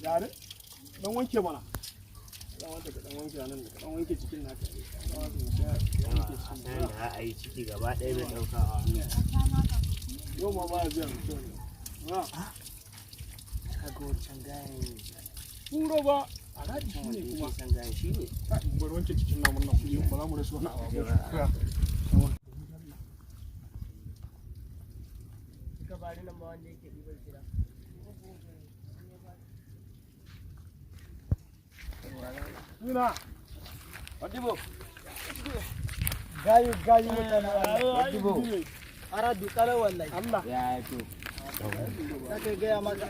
Yare dan wanke mana. Dan wanke, ka dan wanke nan, ka dan wanke cikin naka. Dan wanke, sai ya wanke cikin. Sayan da za a yi ciki gaba ɗaya bai ɗaukawa. Yau ma baya biyan kyau ne. Na. Kaga wancan gayan. Kuro ba. Alhaji shi ne kuma. Wancan gayan shi ne. Bari wanke cikin namun nan, ba za mu rasa wani abu ba. Suka bari nan ba wanda yake ɗiban gida. Nuna. Odibo. Gayu gayu mutane Allah. Odibo. Ara dukala wallahi. Allah. Ya to. Nake gaya maka.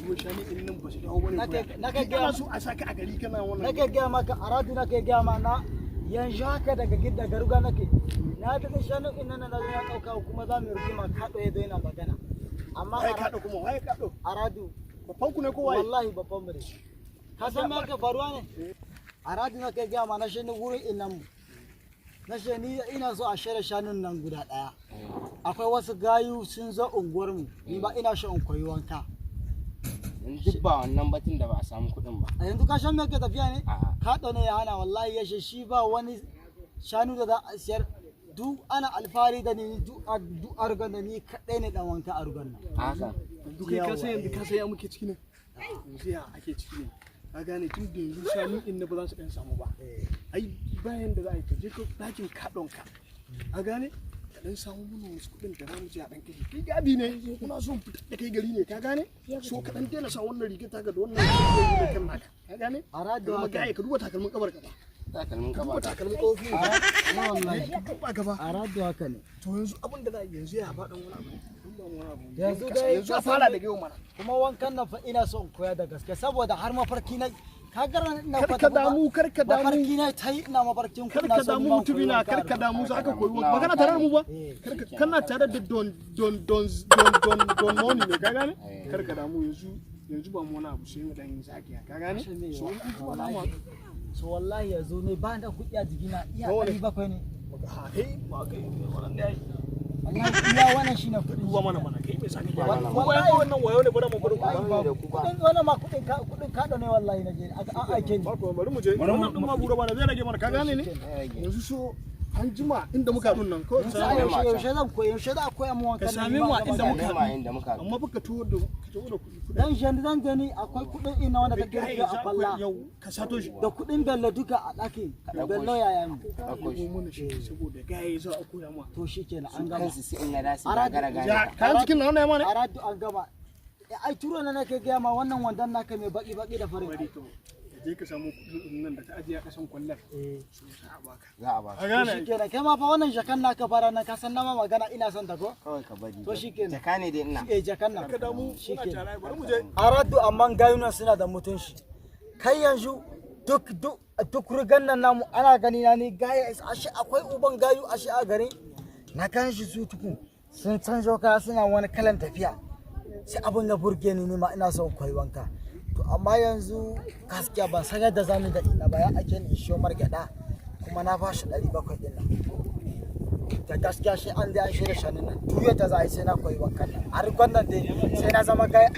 Ruwa shani din nan ba su dawo bane. Nake gaya Ana so a saka a gari kana wannan. Nake gaya maka aradu, nake gaya ma na yanzu haka daga gida garuga nake. Na tafi shanu ina na zo na ɗauka, kuma za mu rigima, kaɗo ya zo yana magana. Amma Waye kaɗo kuma? Waye kaɗo? Aradu. Babban ku ne ko waye? Wallahi babban mu ne. Ka san me yake faruwa ne? Aradu, nake gaya ma na shi ni wurin inan mu. Na shi ni ina so a share shanun nan guda ɗaya. Akwai wasu gayu sun zo unguwar mu, ni ba ina so in koyi wanka. Yanzu duk ba wannan batun da ba a samu kuɗin ba. A yanzu ka san me yake tafiya ne? A'a. Kaɗo ne ya hana wallahi, ya ce shi ba wani shanu da za a siyar, duk ana alfahari da ni, duk a rugan da ni kaɗai ne ɗan wanka a rugan nan. Haka. Yanzu kai ka san, yanzu ka san ya muke ciki ne. Yanzu ya ake ciki ne? Ka gane, tun da yanzu shanu in na ba za su ɗan samu ba. Ai bayan da za a yi, ka je ka ɗakin kaɗon ka. Ka gane? Ka ɗan samu mana wasu kuɗin da za mu je a ɗan kashe. Kai gadi ne, muna so mu fitar da kai gari ne, ka gane? So ka ɗan daina sa wannan rigar taka da wannan rigar da kan naka. Ka gane? A rado Ka zama haka. gaye, ka duba takalmin kabar ka ba. Takalmin Ka duba kafa. takalmin ƙofi. Wallahi. Ka duba gaba. A rado haka ne. To yanzu abin da za a yi yanzu, ya faɗin wani abu. Mun ba mu wani abu. Yanzu dai Yanzu a fara daga yau mana. Kuma wankan nan fa ina so in koya da gaske, saboda har mafarki na ka ga ran ina Kar ka damu, kar ka damu. Mafarki na ta yi, ina mafarkin Kar ina ka so damu ni ma in koyi mutumina, wanka kar a ka rugan. damu, za ka koyi wanka. Ba kana tare da mu ba? Eh. Kar ka, kana tare da don don don don don don money ne, ka gane? Kar ka damu, yanzu yanzu ba mu wani abu sai mu dan yi zagiya, ka gane? Ashe me So wa- in zuwa na wallahi. So wallahi yanzu ne ba da kuɗi a jikina, iya Nawa ne? 700 ne. Ha, kai ba kai wannan ne ai. Wallahi iya wannan shine kuɗin. Duba mana mana, kai me saka Wallahi. ke wallahi wannan wayo ne, bari mu bari ku. Wallahi da ku ba. Kuɗin wannan ma kuɗin kaɗo ne wallahi, na je aka an aike ni. Ba ko bari mu je wannan din ma bura ba zai rage mana, ka gane ne? Yanzu so an jima inda muka haɗu nan ko Yanzu a yaushe yaushe zan koyi, yaushe za a koya mu wankan Ka nan, same ni ma mu a zama inda gaya. muka Same mu a inda muka haɗu. Amma fa ka tuwo da kuɗi. Dan yanzu zan gani akwai kuɗin ina wanda kake rufe a kwalla. Yau ka sato shi. Da kuɗin Bello duka a ɗakin. Bello yaya mu. Ɗauko shi. Ko mana shi saboda gaye za a koya ma. To shikenan, an gama. Kansu sai in na dasu Aradu. gagara gane Ya ka. kayan cikin na wannan ya mana. Aradu, an gama. Ai turo na nake gaya ma, wannan wandon naka mai baki baki da farin. Bari to ka je ka samu kuɗin nan da ta ajiye a ƙasan kwallon. So za a baka. Za a ba. Ka To gane? shikenan, kai ma fa wannan jakan naka fara nan, ka san na ma magana ina son ta ko? Kawai ka bari. To shikenan. Jaka ne dai ina. Eh, jakan nan. Ka damu muna Shikenan. tare, bari mu je. Aradu, amma gayunan suna da mutunci. Kai yanzu duk duk duk rugan nan namu ana gani na ni gaya, ashe akwai uban gayu ashe a garin. Na kan shi su tukun sun canzo kaya, suna wani kalan tafiya. Sai abun ya burge ni, ni ma ina son koyi wanka. To amma yanzu gaskiya ban san yadda zamu da ina ba, ya ake ni isho margyaɗa kuma na bashi 700 ɗin nan. Da gaskiya shi an dai an shirya shanin nan. Duk yadda za a yi sai na koyi wankan nan. A rugan nan dai sai na zama gaya.